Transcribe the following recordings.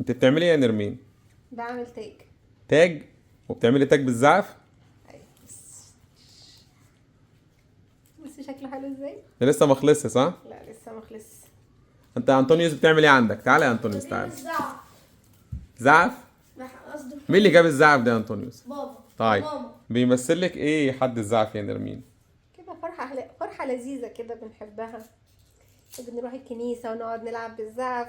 انت بتعملي ايه يا نرمين؟ بعمل تاج. تاج؟ وبتعملي تاج بالزعف؟ أيوة. بس شكله حلو ازاي؟ ده لسه ما خلصش صح؟ لا لسه ما خلصش. انت يا انطونيوس بتعمل ايه عندك؟ تعالى يا انطونيوس تعالى. الزعف. زعف؟ قصده مين اللي جاب الزعف ده يا انطونيوس؟ بابا. طيب ماما. بيمثل لك ايه حد الزعف يا نرمين؟ كده فرحة، فرحة لذيذة كده بنحبها. بنروح الكنيسة ونقعد نلعب بالزعف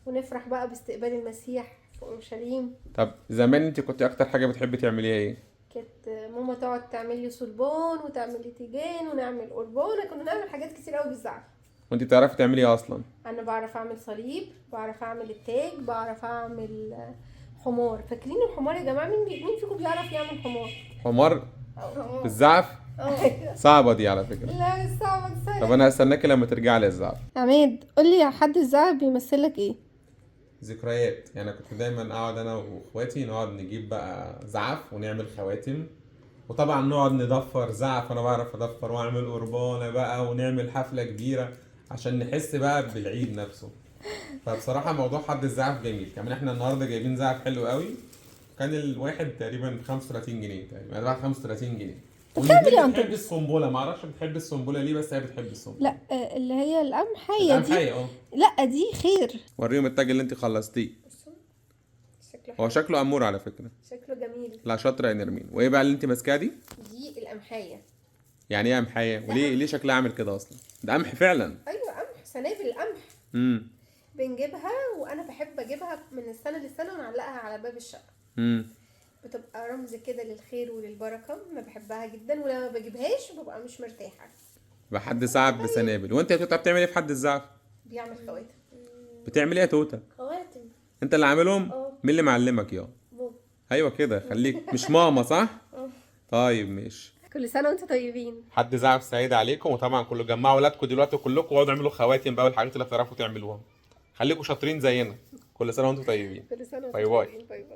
ونفرح بقى باستقبال المسيح في أورشليم. طب زمان انت كنت اكتر حاجة بتحبي تعمليها ايه؟ كانت ماما تقعد تعمل لي صلبان وتعمل لي تيجان ونعمل قربانة، كنا نعمل حاجات كتير قوي بالزعف. وانت بتعرفي تعملي ايه اصلا؟ انا بعرف اعمل صليب، بعرف اعمل التاج، بعرف اعمل حمار. فاكرين الحمار يا جماعة؟ مين فيكم بيعرف يعمل حمار؟ حمار بالزعف؟ صعبة دي على فكرة. لا مش صعبة، دي سهلة. طب انا هستناكي لما ترجعي للزعف. عماد قول لي حد الزعف بيمثلك ايه؟ ذكريات، يعني كنت دايما اقعد انا واخواتي نقعد نجيب بقى زعف ونعمل خواتم، وطبعا نقعد ندفر زعف، انا بعرف ادفر واعمل قربانه بقى ونعمل حفلة كبيرة عشان نحس بقى بالعيد نفسه. فبصراحة موضوع حد الزعف جميل. كمان احنا النهارده جايبين زعف حلو قوي، كان الواحد تقريبا 35 جنيه تقريبا، انا دفعت 35 جنيه. بتعمل ايه يا بتحب أنطونيوس؟ السنبله، ما اعرفش بتحب السنبله ليه، بس هي بتحب السنبله. لا اللي هي القمحية دي. القمحية، اه. لا دي خير. وريهم التاج اللي انت خلصتيه. شكله هو شكله امور على فكرة. شكله جميل. لا شاطرة يا نرمين. وايه بقى اللي انت ماسكاها دي؟ دي القمحيه. يعني ايه قمحيه؟ وليه ليه شكلها عامل كده اصلا؟ ده قمح فعلا. ايوه قمح، سنابل القمح. بنجيبها، وانا بحب اجيبها من السنة للسنة ونعلقها على باب الشقة. بتبقى رمز كده للخير وللبركه، انا بحبها جدا، ولما ما بجيبهاش ببقى مش مرتاحة. بحد زعف بسنابل. وانت يا توته بتعمل ايه في حد الزعف؟ بيعمل خواتم. بتعمل ايه يا توته؟ خواتم. انت اللي عاملهم؟ اه. مين اللي معلمك يا؟ بابا. ايوه كده، خليك مش ماما صح؟ طيب ماشي. كل سنة وانتم طيبين. حد زعف سعيد عليكم. وطبعا كله جمعوا ولادكم دلوقتي كلكم واقعدوا اعملوا خواتم بقى والحاجات اللي بتعرفوا تعملوها. خليكم شاطرين زينا. كل سنة وانتم طيبين. كل سنة وانتم bye bye. طيبين. bye bye.